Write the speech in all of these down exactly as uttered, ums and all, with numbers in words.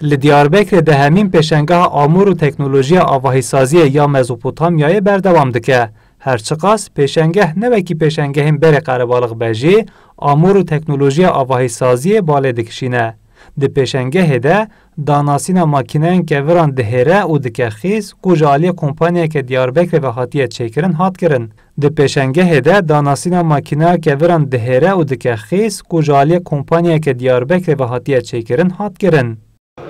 Li Diyarbekirê dehemîn pêşengeha amûr û teknolojiya avahîsaziyê ya Mezopotamyayê berdewam dike. Her çiqas pêşengeh ne wekî pêşengehên berê qerebalix be jî, amûr û teknolojiya avahîsaziyê balê dikişîne. Di pêşengehê de danasîna makîneyên keviran dihêre û dike xîz ku ji aliyê kompanyayeke Diyarbekirê ve hatiye çêkirin hat kirin. Di pêşengehê de danasîna makîneya keviran dihêre û dike xîz ku ji aliyê kompanyayeke Diyarbekirê ve hatiye çêkirin hat kirin.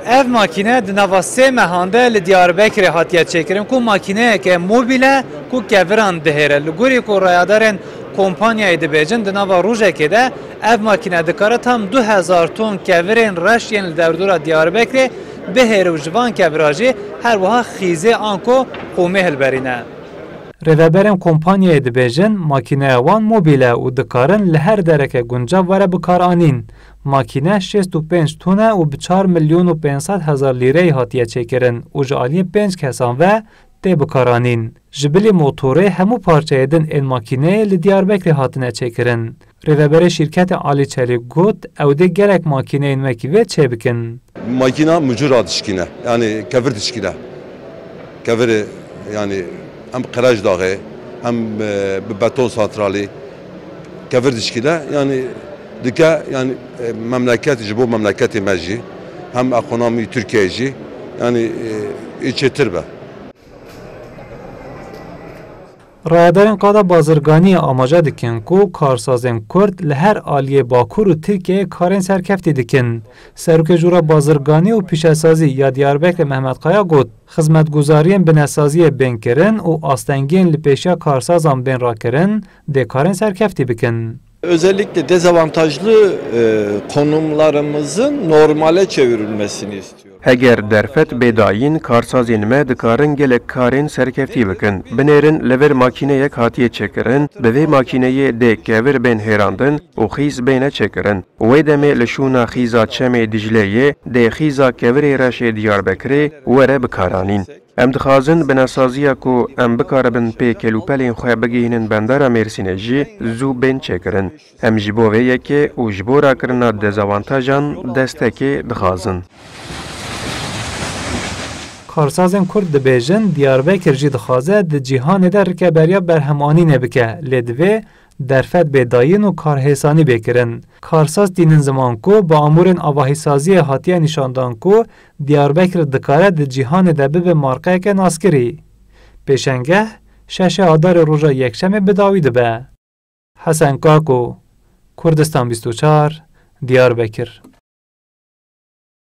Ev makîne di nava sê mehan de li Diyarbekirê hatiye çêkirin ku makîneyeke mobîl e ku keviran dihêre. Li gorî ku rayadarên kompanyayê dibêjin, di nava rojekê de ev makîne dikare tam du hezar ton kevirên reş yên li derdora Diyarbekirê bihêre û ji van kevira jî her wiha xîzê anko qûmê hilberîne. Rêveberên kompanyayê dibêjin, makîneya wan mobîl e û dikarin li her dereke guncav were bikaranîn. Makîne şêst û pênc ton e û bi çar milyon û pênc sed hezar lîreyê hatiye çêkirin û ji aliyê pênc kesan ve tê bikaranîn. Ji bilî motorê hemû parçeyê din ên makîneyê li Diyarbekirê hatine çêkirin. Rêveberê şîrketê Alî Çelîk got, ew dê gelek makîneyên wekî vê çêbikin. Makîna mucura dişkîne, yanî kevir dişkîne. Kevir, yanî hem qeraj daxê, hem, e, bi beton santralî kevir dişkîne. Yanî dike, yanî, e, memleket, ji bo memleketê me jî, hem ekonomî Tirkiyeyê jî, yanî, e, ê çêtir be. Rayedarên qada bazirganiyê amaje dikin ku karsazên Kurd li her aliyê Bakur û Tirkiyeyê karên serkeftî dikin. Serokê Jûra Bazirganî û Pîşesazî ya Diyarbekirê Mehmet Kaya got, xizmetguzariyên binesaziyê bên kirin û astengiyên li pêşiya karsazan bên rakirin, dê karên serkeftî bikin. Özellikle dezavantajlı, e, konumlarımızın normale çevrilmesini istiyorum. Heger derfet bê dayîn, karsazên me dikarin gelek karên serkeftî bikin. Binêrin li vir makîneyek hatiye çêkirin, bi vê makîneyê dê kevir bên hêrandin û xîz bêne çêkirin. Wê demê li şûna xîza Çemê Dicleyê dê xîza kevirê reşê Diyarbekirê were bikaranîn. Em dixwazin binesaziya ku em bikaribin pê kelûpelên xwe bigihînin bendara Mêrsînê jî zû bên çêkirin. Em ji bo vê yekê û ji bo rakirina dezavantajan destekê dixwazin. Karsazên Kurd dibêjin, Diyarbekir jî dixwaze di cîhanê de rikeberiya berhemanînê bike, lê divê derfet bê dayîn û karhêsanî bê kirin. Karsaz tînin ziman ku bi amûrên avahîsaziyê hatiye nîşandan ku Diyarbekir dikare di cîhanê de bibe markeyeke naskirî. Pêşengeh şeşê Adarê roja Yekşemê bi dawî dibe. Hesen Kako, Kurdistan bîst û çar, Diyarbekir.